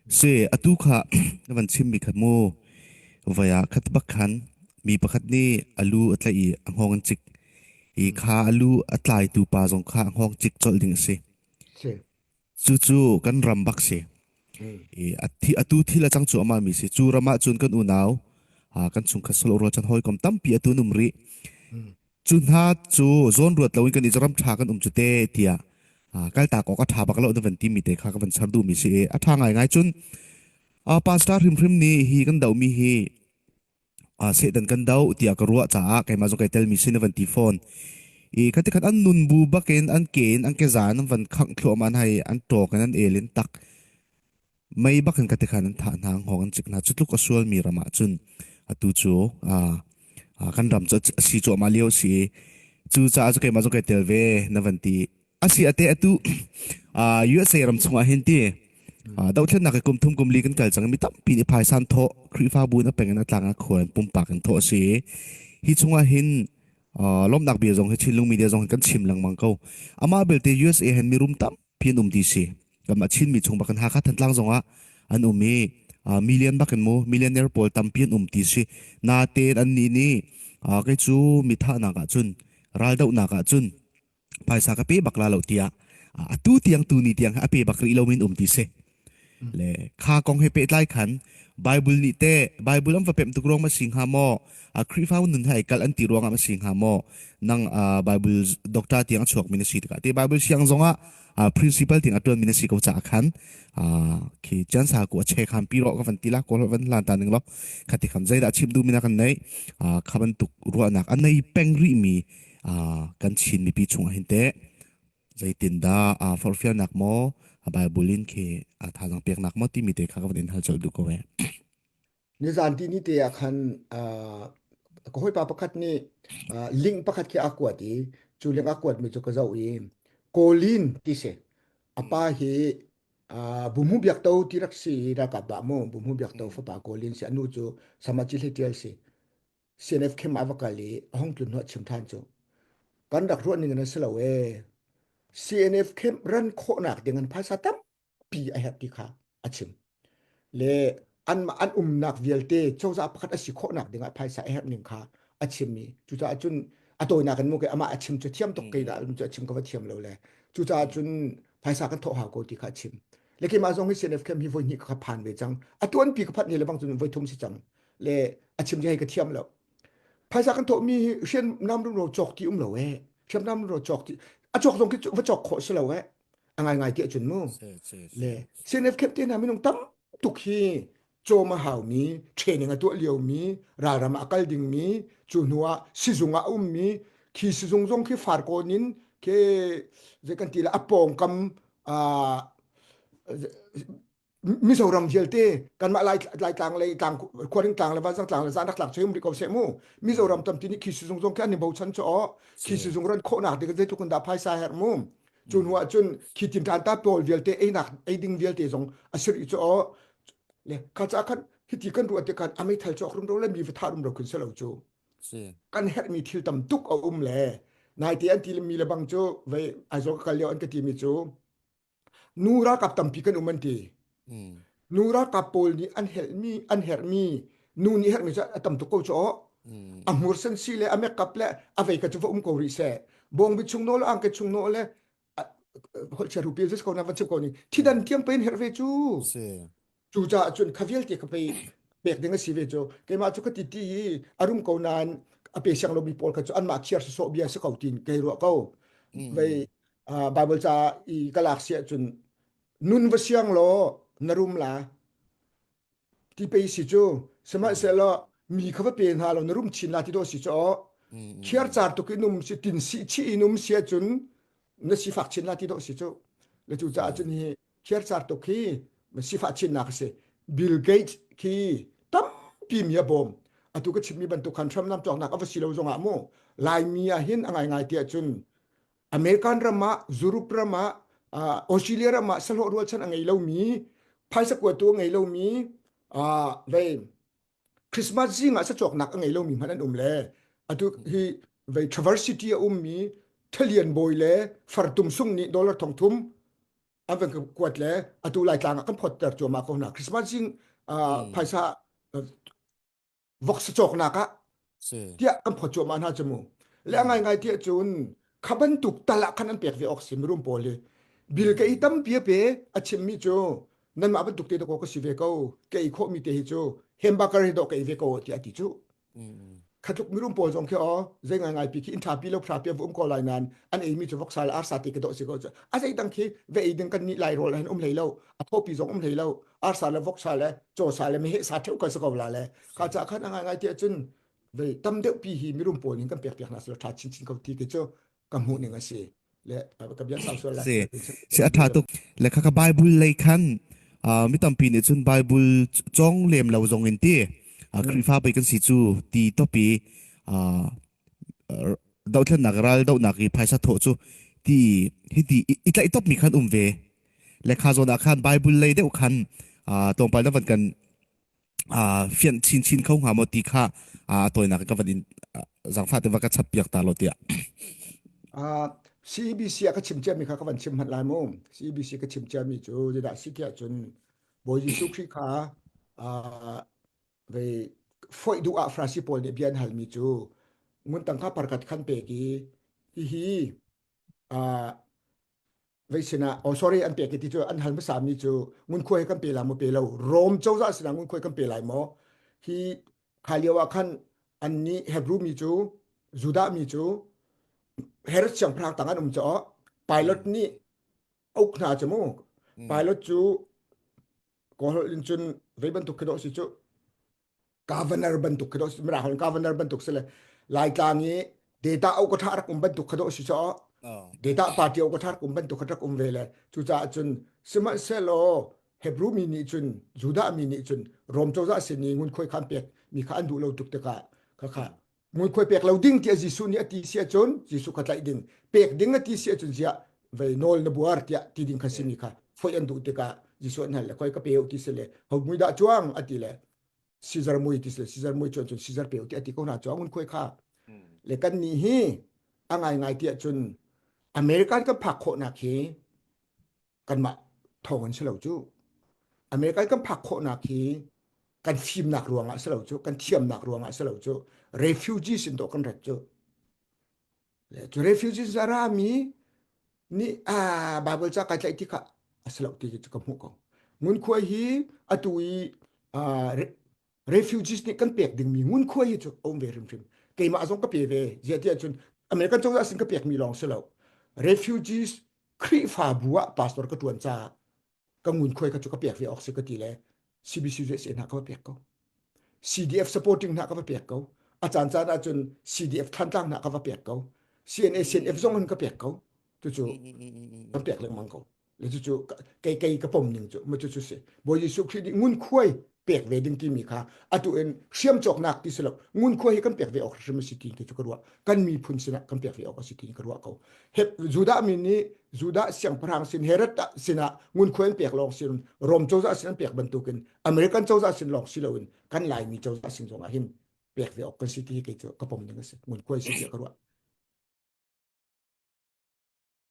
Si atu kha na van chimmi kha mu voi ah khat bak khan mi pakhat nih a lu a tlaih i a hngawng an cik i kha a lu a tlaitu pa zong kha a hngawng cik colh ding a si. Si. Cucu kan ram bak si. Mm. I a thi atu thil a cang cuahmah mi si. Cu ram ah cun kan unau kan chungkhat solo rualchan hawikom tampi atu an um rih. Mm. Cu hna cu zawnruat loin kan i ram ṭha kan um cu te tiah kaltak awk a ṭha bak lo na van timi te kha ka van char duhmi si i a ṭha ngaingai cun pastor hrimhrim nih hi kan dohmi hi Satan kan doh tiah ka ruah caah keimah zong kai telmi si na van ti fawn. I khati khat an nun bu bakin an ke in an kezan an van khangh thluahmah an hai an ṭawk in an el in tak mei bakin ka tikhan an thah hna hngawng an cik hna cu tluk a sualmi ram ah cun atu cu kan ram cu a si cuahmah lio a si i cu caah cu keimah zong kai tel ve na van ti asi ate atu USA ram chungah hin ti dothlennak i kum thum kum li kan kal cang mi tampi nih phaisan thawh Khrihfabu in a peng in a tlang a khua in pumpak in thawh a si hi chungah hin lawmnak bia zong hi Chinlung media zong hin kan chim lengmang ko amah belte USA hin mirum tampi an um ti si kanmah Chinmi chung bak in Hakha Thantlang zongah an um i million bak in mu millionaire pawl tampi an um ti si natein an nih nih kei cu mi thahnak ah cun raldohnak ah cun phaisa ka pe bak la lo tiah atu tiang tu ni tiang a pe bak rih lo min um ti si le kha kong he pehtlai khan Bible nih te Bible an va pem tuk ruang ma si hnga maw a Khrihfa nun hai kal an ti ruangah ma si hnga maw nang Bible doctor tiang a chuak mi na si tikah te Bible siang zongah principal tiang a tuan mi na si ko caah khan khi chan sa ku a che kham pi ro ka van ti la ko van lan ta ning lo khati kham zeidah chim du mina kan nei kha bantuk ruahnak a nei peng rih mi kan Chin mipi chungah hin teh zeitindah aa forhfialnak maw a Bible in khi a thazaang peknak maw timi te kha ka van in hal colh duh ko ee. Nizan ti ni te ah khan ka hawipa pakhat nih link pakhat khi a kuat i cu link a kuat mi cu ka zoh i Colin ti si a pa hi Bumu Biak To ti rak si i ralkap dah mu Bumu Biak To fapa Colin si anu cu Samachi Hlei Tial si CNF khem ah va kal i a hung tlun hnuah chim ṭhan cu kan rak ruah ning in a si lo ee CNF khem ran khawhnak ding an phaisa tampi a herh ti kha a chim le an an umnak vialte cozah pakhat a si khawhnak ding ah phaisa a herh ning kha a chim i cucaah cun a tawinak in mu ke amah a chim cu thiam tuk kei dah cu a chim ka va thiam lo le cucaah cun phaisa kan thawh hau ko ti kha a chim le keimah zong hi CNF khem hi voi hnih ka phan ve cang a tuanpi ka phanh ni le bang cun voi thum si cang le a chim hi ka thiam lo phaisa kan thawhmi hi hriamnam rumro cawk ti um lo e hriamnam rumro cawk ti a cawk zong khi va cawk khawh si lo e a ngai ngai ti ahcun mu le CNF camp te hna minung tam tuk hi cawm a haumi training a tuah liomi ralram ah a kal dingmi cu hnu ah sizung ah a ummi khi sizung zong khi farkawn in khi zei kan ti la a pawngkam Mizoram vialte kanmah Lai Laitlang lei tlang Khuaring tlang le Vanzang tlang le Zanak tlang cheu um rih ko seh mu Mizoram tampi nih khi sizung zong khi an i bochan cu aw khi sizung ran khawhnak ding zeitluk in dah phaisa herh mu cu hnu ah cun khi tinṭan ta pawl vialte einak ei ding vialte zong a si rih cu aw le kha ca khan hiti kan ruah tikhan a meithal cawk rumro le mi va thah rumro khin si lo cu kan herhmi thil tam tuk a um le naite an ti mi le bang cu vei Aizawl ka kal lio an ka ti mi cu Nu ralkap tampi kan um an ti. Nu ralkap pawl nih an helmi an herhmi nu nih herhmi cu a tam tuk ko cu aw. A hmur sen si le a makeup le a vei ka cu va um ko rih seh. Bawngbi chung nawl angke chung nawl le holh chia rupi zis ko na va chim ko ni thidan tiang pein herh ve cu. Cucaah cun kha vialte kha pei pek ding a si ve cu. Keimah cu ka ti ti i a rum ko nain a pe siang lomi pawl kha cu anmah khiar sawsawh bia si ko tiin kei ruah ko. Vei Bible ca i ka lak si ahcun nun va siang law na rum la ti pei si cu. Sihmanhsehlaw mi kha va pe hna law na rum chin la ti dawh si cu aw. Khiar car tuk in um si tin si chih in um si ahcun na sifak chin la ti dawh si cu. Le cucaah cun hi Khiarcar tuk hi sifah chinnak a si. Bill Gates khi tampi mi a bawm. Atu ka chimmi bantuk khan hramnam cawknak a va si lo zongah mu Laimi ah hin a ngaingai ti ahcun American ram ah Europe ram ah Australia ram ah sahlawh rualchan a ngei lomi phaisa kuatu a ngei lomi vei Christmas zing ah sacawknak a ngei lomi hmanh an um le atu hi vei Traverse City a ummi Thalian bawi le Fartum sung nih dollar thong thum. An van kuat le atu Laitlang ah kan phawtter cuahmah ko hna. Christmas zing phaisa voksa cawknak ah tiah kan phawt cuahmah hna cu mu. Le a ngaingai tiah cun kha bantuk tal ah khan an pek ve awk si mirum pawl hi. Bil ka i tampi a pe a chimmi cu nanmah bantuk te dakaw ka si ve ko ka ei khawhmi te hi cu hamburger hi dawh ka ei ve ko tiah a ti cu. Khatluk mirum pawl zong khi aw zei ngai ngai pi khi inn tha pi lo phra pi um ko lai nan an ei mi cu voksa le arsa ti ka dawh si ko cu a zei dang khi ve ei ding kan nih lai rawl hin um hlei lo a thawpi zong um hlei lo arsa le voksa le cawsa le meheh sa theu ka si ko la le kha cha khan a ngai ngai ti ahcun vei tam deuh pi hi mirum pawl nih kan pek piak hna selo tha chin chin ko ti ki cu ka hmuh ning a si le ka bia sau sual lai si si a tha tuk le kha ka bible lei khan mi tampi nih cun bible cong lem lo zong in ti Khrihfa pei kan si cu ti topi dothlennak ral dohnak i phaisa thawh cu ti hi ti i tlaih top mi khan um ve le kha zawn ah khan bible lei deuh khan tlawmpal na van kan fianh chinchin kho hnga maw ti kha a tawinak ka van in zangfah te va ka chap piak ta lo tiah. CEBC ah ka chim ciami kha ka van chim hmanh lai mu. CEBC ka chim ciami cu zeidah si tiah cun Bawi Jesuh Khrih kha vei foih duh ah Farasi pawl nih bia an halmi cu ngun tangka parkhat khan pek i hihi vei sinah oh sorry an pek ti cu an hal hmasa mi cu ngunkhuai kan pe lai maw pe lo Rom cozah sinah ngunkhuai kan pe lai maw hi kha lio ah khan an nih Hebrew mi cu Judah mi cu Herod siangpahrang tang an um caah Pilate nih uk hna cu mu Pilate cu Kawl in cun vei bantuk khi dawh si cu governor bantuk khi dawh si mirang governor bantuk si le Laitlang i data au ka tha rak um bantuk kha dawh si chaw data party au ka tha rak um bantuk kha rak um ve le cucaah cun sihmanhsehlaw Hebrew mi nih cun Judah mi nih cun Rom cozah sin i ngunkhuai khan pek mi kha an duh lo tuk tikah kha kha ngunkhuai pek lo ding tiah Jesuh nih a ti si ahcun Jesuh kha tlaih ding pek ding a ti si ahcun ziah vei nawl na buar tiah ti ding kha simi kha foih an duh tikah Jesuh an hal le khoi ka pe ti si le ho mui dah cuang a ti le Caesar mui ti si le Caesar mui cuan cun Caesar pe ti a ti ko hna cuang ngunkhuai kha le kan nih hi a ngai ngai tiah cun American kan phak khawhnak hi kanmah thawng in si lo cu American kan phak khawhnak hi kan fimnak ruangah si lo cu kan thiamnak ruangah si lo cu refugees in dawh kan rat cu cu refugees a rami nih ah Bible ca kai tlaih ti kha a si lo ti cu ka hmuh ko ngunkhuai hi atu i refugees nih kan pek dingmi ngunkhuai hi cu a um ve hrimhrim keimah zong ka pe ve ziah tiah cun American cozah sin ka pekmi lawng si lo refugees Khrihfabu ah pastor ka ṭuan caah ka ngunkhuai kha cu ka pek ve awk si ka ti le CBC USA hna ka va pek ko CDF supporting hna ka va pek ko a caan caan ahcun CDF Thantlang hna ka va pek ko CNA CNF zong in ka pek ko cucu kan pek lengmang ko le cucu kei kei ka pom ning cu ma cucu si Bawi Jesuh Khrih nih ngunkhuai pek ve ding timi kha atu in hriam cawknak ti si lo ngunkhuai hi kan pek ve awk hrim a si ti cu ka ruah kan miphun sinah kan pek ve awk a si ti ka ruah ko Judah mi nih Judah siangpahrang sin Herod sinah ngunkhuai an pek lawng sin Rom cozah sin an pek bantukin American cozah sin lawng si loin kan Laimi cozah sin zongah hin pek ve awk kan si ti kei cu ka pom ding a si ngunkhuai si tiah ka ruah.